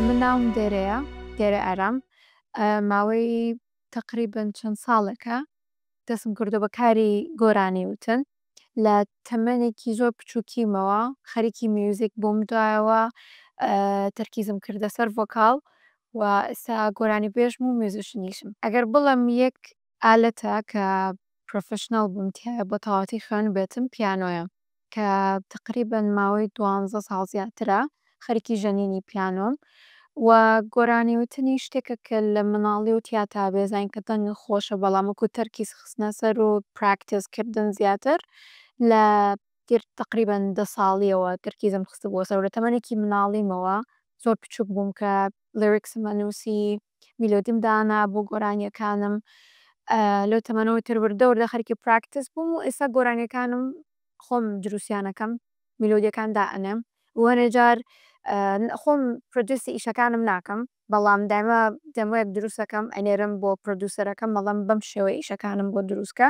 من ناوم دێرەیە، دێرە ئارام. ماوەی تەقریبەن چەند ساڵێکە دەستم کردووە بە کاری گۆرانی وتن. لە تەمەنێکی زۆر بچووکیمەوە خەریکی میوزیک بووم، دوایەوە تەرکیزم کردە سەر ڤۆکاڵ و ئێستا گۆرانی بێژم و میوزیشنیشم. ئەگەر بڵێم یەک ئالەتە کە پرۆفیشناڵ بووم تیایا بە تەواوەتی خوێندبێتم پیانۆیە، کە تەقریبەن ماوەی 12 ساڵ زیاترە خەریکی ژەنینی پیانۆم. و گۆرانی وتنی شتێکە کە لە مناڵیەوە تیا تا بێ زانین کە دەنگت خۆشە، بەڵام وەکو تەرکیز خستنە سەر و پراکتیس کردن زیاتر لە تەقریبەن 10 ساڵیەوە تەرکیزم خستبووە سەر. لە تەمەنێکی مناڵیمەوە زۆر بچووک بووم کە lyrics م ئەنووسی، میلۆدیم دانا بۆ گۆرانیەکانم. لەو تەمەنەوە تر وردە وردە خەریکی پراکتیس بووم و ئێستا گۆرانیەکانم خۆم دروستیانەکەم، میلۆدیەکان دائەنێم و هەنێ جار خۆم produce ی ئیشەکانم ناکەم، بەڵام دایمە demo یەک دروست ئەکەم ئەنێرم بۆ producer ەکەم، ئەڵێم بەم شێوەیە ئیشەکانم بۆ دروست کە.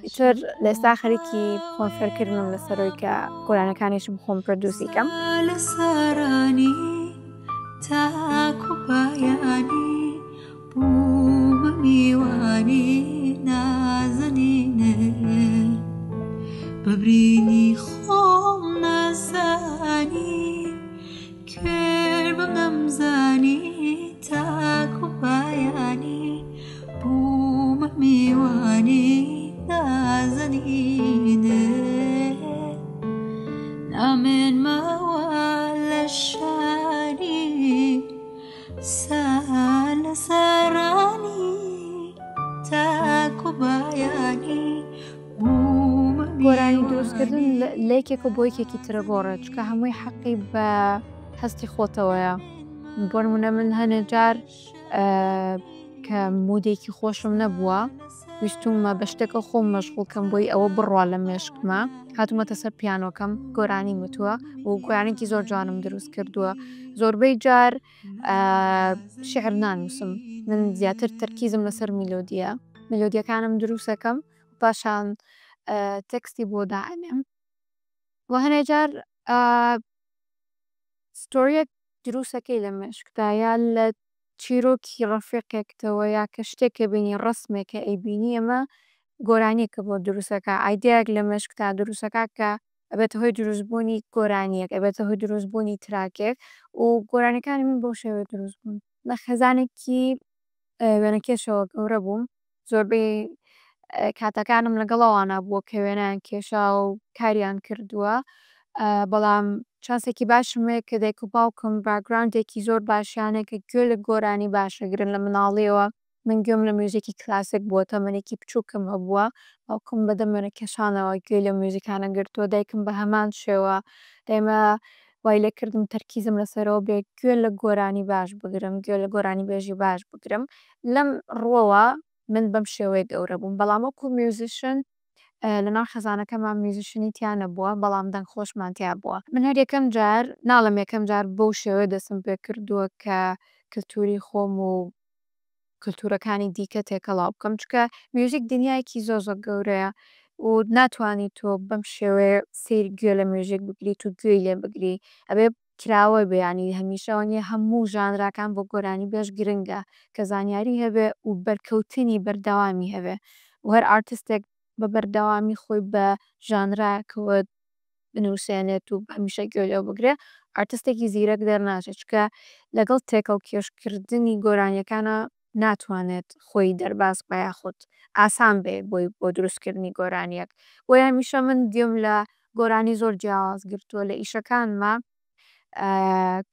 ئیتر لە ئێستا خەریکی خۆم فێرکردنم لەسەرەوەی کە گۆرانیەکانیشم خۆم produce ی کەم. لە سارانی تاکو پایانی بوومە میوانی نازەنینێ، بە برینی خۆم نازانی کوێر بم نەمزانی تاکو پایانی بوومە میوانی نازەنینێ، نامێنمەوە لە شاری سا لە سارانی تاکو بایانی بوومە گۆرانی دروستکردن میوانی. لە یەکێکەوە بۆ یەکێکی ترە گۆڕێت، چونکە هەمووی حەقی بە هەستی خۆتەوەیە. بۆ نموونە من هەنێ جار کە mood ێکی خۆشم نەبووە، ویستومە بە شتێکە خۆم مەشغوڵ کەم بۆی ئەوە بڕوا لە مێشکما، هاتوومەتە سەر پیانۆکەم گۆرانیم وتووە و گۆرانێکی زۆر جوانم دروست کردووە. زۆربەی جار شعر نانووسم، من زیاتر تەرکیزم لەسەر میلۆدیە، میلۆدیەکانم دروستەکەم پاشان تێکستی بۆ دائەنێم. و هەنێ جار story یەک دروستەکەی لە مێشکتا، یا لە چیرۆکی ڕەفیقێکتەوە، یا کە شتێکە بینی، ڕەسمێکە ئەیبینی، ئەمە گۆرانیەکە بۆ دروستەکا، ئایدیایەک لە مێشکتا دروستەکا کە ئەبێتە هۆی دروستبوونی گۆرانیەک، ئەبێتە هۆی دروستبوونی track ێک. و گۆرانیەکانی من بەو شێوەیە دروست بوون. لە خێزانێکی وێنەکێشەوە گەورە بووم، زۆربەی کاتەکانم لەگەڵ ئەوانە بووە کە وێنەیان کێشا و کاریان کردووە. بەڵام چانسێکی باشم هەیە کە دایک و باوکم background ێکی زۆر باشیانە کە گوێ لە گۆرانی باشەگرن لە مناڵیەوە. من گوێم لە میوزیکی کلاسیک بووە، تەمەنێکی بچووکم هەبووە، باوکم بەدەم وێنەکێشانەوە گوێی لە میوزیکانە گرتووە، دایکم بە هەمان شێوە دایمە وای لێ کردم تەرکیزم لەسەرەوە بێ گوێ لە گۆرانی باش بگرم، گوێ لە گۆرانی بێژی باش بگرم. لەم ڕووەوە من بەم شێوەیە گەورە بووم، بەڵام وەکو musician لەناو خێزانەکەمان musician ی تیا نەبووە، بەڵام دەنگخۆشمان تیا بووە. من هەر یەکەم جار ناڵێم یەکەم جار بەو شێوەیە دەستم پێ کردووە کە کلتوری خۆم و کلتورەکانی دیکە تێکەڵاو بکەم، چونکە میوزیک دنیایەکی زۆر زۆر گەورەیە و ناتوانی تۆ بەم شێوەیە سەیر گوێ لە میوزیک بگریت و گوێی لێ بگری، ئەبێ کراوە بێ. یعنی هەمیشە وانییە هەموو ژانراکان بۆ گۆرانی بێژ گرنگە کە زانیاری هەبێ و بەرکەوتنی بەردەوامی هەبێ، و هەر ئارتستێک بە بەردەوامی خۆی بە ژانراکەوە بنووسێنێت و هەمیشە گوێ لێ بگرێ، ئارتستێکی زیرەک دەرناچێت، چونکە لەگەڵ تێکەڵ کێشکردنی گۆرانیەکانە ناتوانێت خۆی دەرباز بکا یاخود ئاسان بێ بۆی بۆ دروستکردنی گۆرانیەک. بۆیە هەمیشە من گوێم لە گۆرانی زۆر جیاواز گرتووە لە ئیشەکانما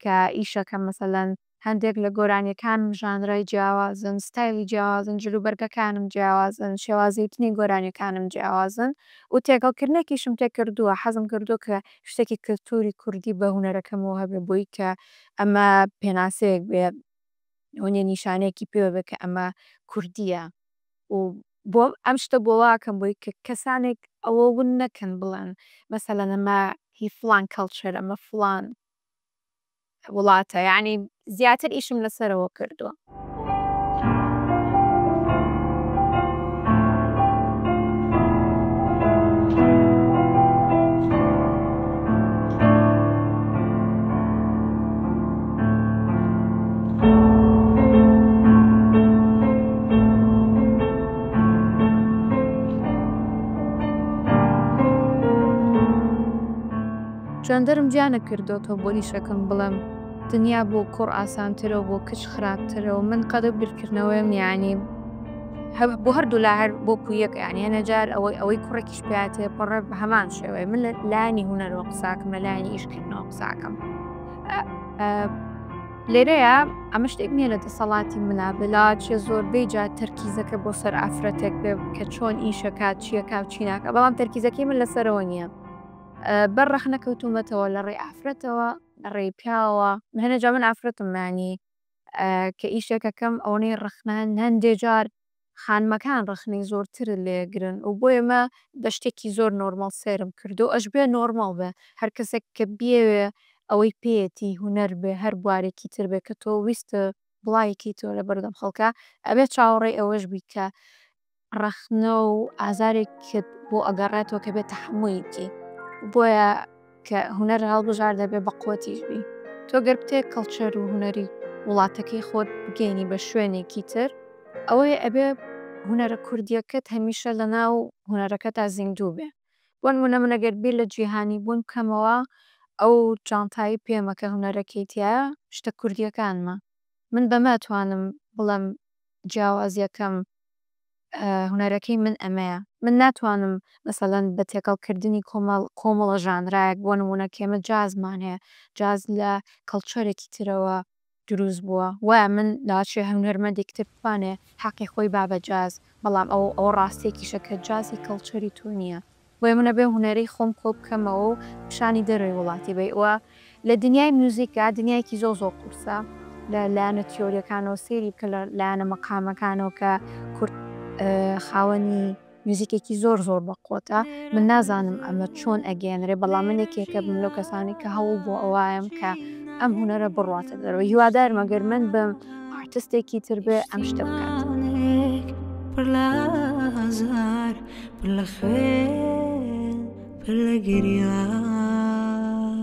کە ئیشەکەم مەسەلەن هەندێک لە گۆرانیەکانم ژانرای جیاوازن، ستایلی جیاوازن، جلوبەرگەکانم جیاوازن، شێوازی وتنی گۆرانیەکانم جیاوازن و تێکەڵکردنێکیشم تێکردووە. حەزم کردووە کە شتێکی کلتوری کوردی بە هونەرەکەمەوە هەبێ، بۆی کە ئەمە پێناسەیەک بێ، وەنیە نیشانەیەکی پێوە بێ کە ئەمە کوردیە. و بۆ ئەم شتە بۆ واکەم بۆی کە کەسانێک ئەوە ون نەکەن، بڵێن مەسەلەن ئەمە هی فڵان culture، ئەمە فڵان وڵاتە، یعنی زیاتر ئیشم لەسەرەوە کردووە. جێندەرم جیا نەکردۆتەوە بۆ ئیشەکەم بڵێم دنیا بۆ کوڕ ئاسانترە و بۆ کچ خراپترە و من قەدە بیرکردنەوەیم یانی بۆ هەردوو لا هەر وەکو یەکە یانی هەنێ جار ئەوەی ئەوەی کوڕێکیش پیا تێپەڕێ بە هەمان شێوەیە. من لە لایەنی هونەرەوە قساکەم، لە لایەنی ئیشکردنەوە قساکەم. لێرەیە ئەمە شتێک نییە لە دەسەڵاتی منا بێ، لاچێ زۆربەی جار تەرکیزەکە بۆ سەر ئافرەتێک بێ کە چۆن ئیشەکات، چیەکا و چی ناکا، بەڵام تەرکیزەکەی من لەسەرەوە نییە. بەر ڕەخنە کەوتوومەتەوە لە ڕێی ئافرەتەوە، لە ڕێی پیاوەوە. هەنێ جار من ئافرەتم یانی کە ئیشێکەکەم ئەوەنەی ڕەخنە هەندێ جار خانمەکان ڕەخنەی زۆرترت لێگرن و بۆیە مە بە شتێکی زۆر نۆرمەڵ سەیرم کردو ئەشبێ نۆرمەڵ بێ. هەر کەسێک کە بیەوێ ئەوەی پێیەتی هونەر بێ، هەر بوارێکی تر بێ کە تۆ ویستە بڵاوی کەیتەوە لە بەردەم خەڵکا، ئەبێ چاوەڕێی ئەوەش بی کە ڕەخنە و ئازارێکت بۆ ئەگەڕێتەوە کە بێ تەحەمولی بکەی. بۆیە کە هونەر هەڵبژاردە بێ بە قوەتیش بی. تۆ گەر بتێ culture و هونەری وڵاتەکەی خۆت بگەینی بە شوێنێکی تر، ئەوەیە ئەبێ هونەرە کوردیەکەت هەمیشە لەناو هونەرەکەتا زیندوو بێ. بۆ نموونە من ئەگەر بیر لە جیهانی بوون بکەمەوە، ئەو جانتایی پێمە کە هونەرەکەی تیایە شتە کوردیەکانمە. من بەمە ئەتوانم بڵێم جیاوازیەکەم هونەرەکەی من ئەمەیە. من ناتوانم مەسەلەن بە تێکەڵکردنی کۆمەڵ کۆمەڵە ژانرایەک، بۆ نموونە کە ئێمە جازمان هەیە، جاز لە culture ێکی ترەوە دروست بووە، وایە من لاچێ هونەرمەندێکی تر بتوانێ حەقی خۆی با بە جاز، بەڵام ئەو ئەوە ڕاستیەکیشە کە جازی culture ی تۆ نییە. بۆیە من ئەبێ هونەرەی خۆم کۆ بکەمەوە و پیشانی دەرەوەی وڵاتی بەی. وە لە دنیای میوزیکا دنیایەکی زۆر زۆر قورسە لە لایەنە تیۆریەکانەوە سەیری بکە، لە لایەنە مەقامەکانەوە کە کورد خاوەنی میوزیکێکی زۆر زۆر بەقوەتە. من نازانم ئەمە چۆن ئەگەیەنرێ، بەڵام من یەکێکە بم لەو کەسانەی کە هەوڵ بۆ ئەوایەم کە ئەم هونەرە بڕواتە دەرەوە. هیوادارم ئەگەر من بم ئارتستێکی تر بێ ئەم شتە بکات. پڕ لە ئازار، پڕ لە خوێن، پڕ لە گریان،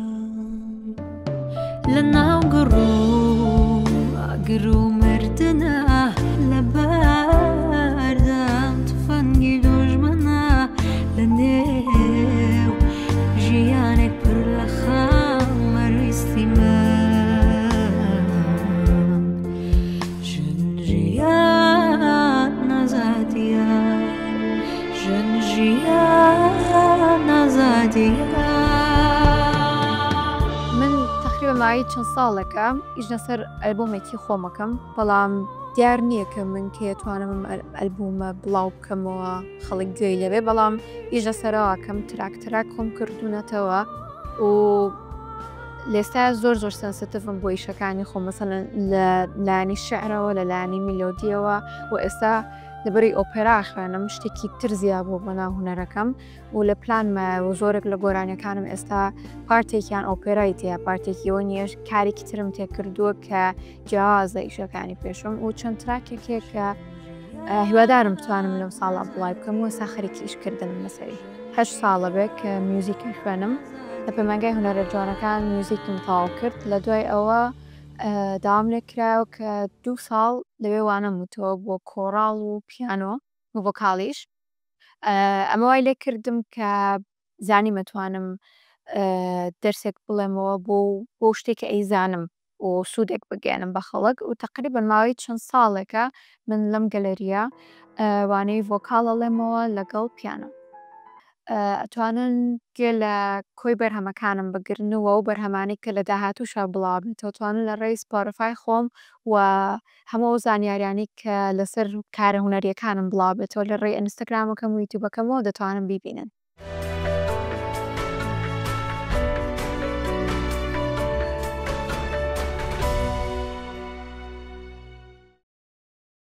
لە ناو گڕ و ئاگر و مردنە، لە بەردەم تفەنگی دوژمنە، لە نێو ژیانێک پڕ لە خەم مەرویستی من. ژن ژیان ئازادیە، ژن ژیان ئازادیە. من تەقریبا ماوەی چەند ساڵێکە ئیش لەسەر ئەلبومێکی خۆمەکەم، بەڵام دیار نییە کە من کێ توانم ئەم ئەلبومە بڵاو بکەمەوە خەڵک گوێی لێبێ، بەڵام ئیش لەسەرەوەکەم، track track خۆم کردوونەتەوە و لێستا زۆر زۆر sensitive م بۆ ئیشەکانی خۆم، مەسەلەن لە لایەنی شعرەوە، لە لایەنی میلۆدیەوە، و ئێستا لەبەری ئۆپێرا خوێنم شتێکی تر زیاد بوو بۆ ناو هونەرەکەم و لە پلانمە و زۆرێک لە گۆرانیەکانم ئێستا پارتێکیان ئۆپێرای تێیە، پارتێکی ئەوە نییە کارێکی ترم تێکردووە کە جیاوازە ئیشەکانی پێشم و چەند track ێکێک کە هیوادارم بتوانم لەم ساڵا بڵای بکەم و ئێستا خەریکی ئیشکردنم لەسەری. 8 ساڵە بێ کە میوزیکی خوێنم لە پەیمانگای هونەرە جوانەکان میوزیکم تەواو کرد. لە دوای ئەوە داوام لێ کرایەوە کە 2 ساڵ لەوێ وانەم وتەوە بۆ کۆراڵ و پیانۆ و ڤۆکالیش. ئەمە وای لێ کردم کە زانیم ئەتوانم دەرسێک بڵێمەوە بۆ شتێک کە ئەیزانم و سوودێک بگەیەنم بە خەڵک. و تەقریبا ماوەی چەند ساڵێکە من لەم گەلەریە وانەی ڤۆکاڵ ئەڵێمەوە لەگەڵ پیانۆ. ئەتوانن گوێ لە کۆی بەرهەمەکانم بگرن و ئەو بەرهەمانەی کە لە داهاتووشا بڵاو بێتەوە توانن لە ڕێی سپۆتیفای خۆم و هەموو ئەو زانیاریانەی کە لەسەر کارە هونەریەکانم بڵاو بێتەوە لە ڕێی ئینستاگرامەکەم و یوتیوبەکەمەوە دەتوانن بیبینن.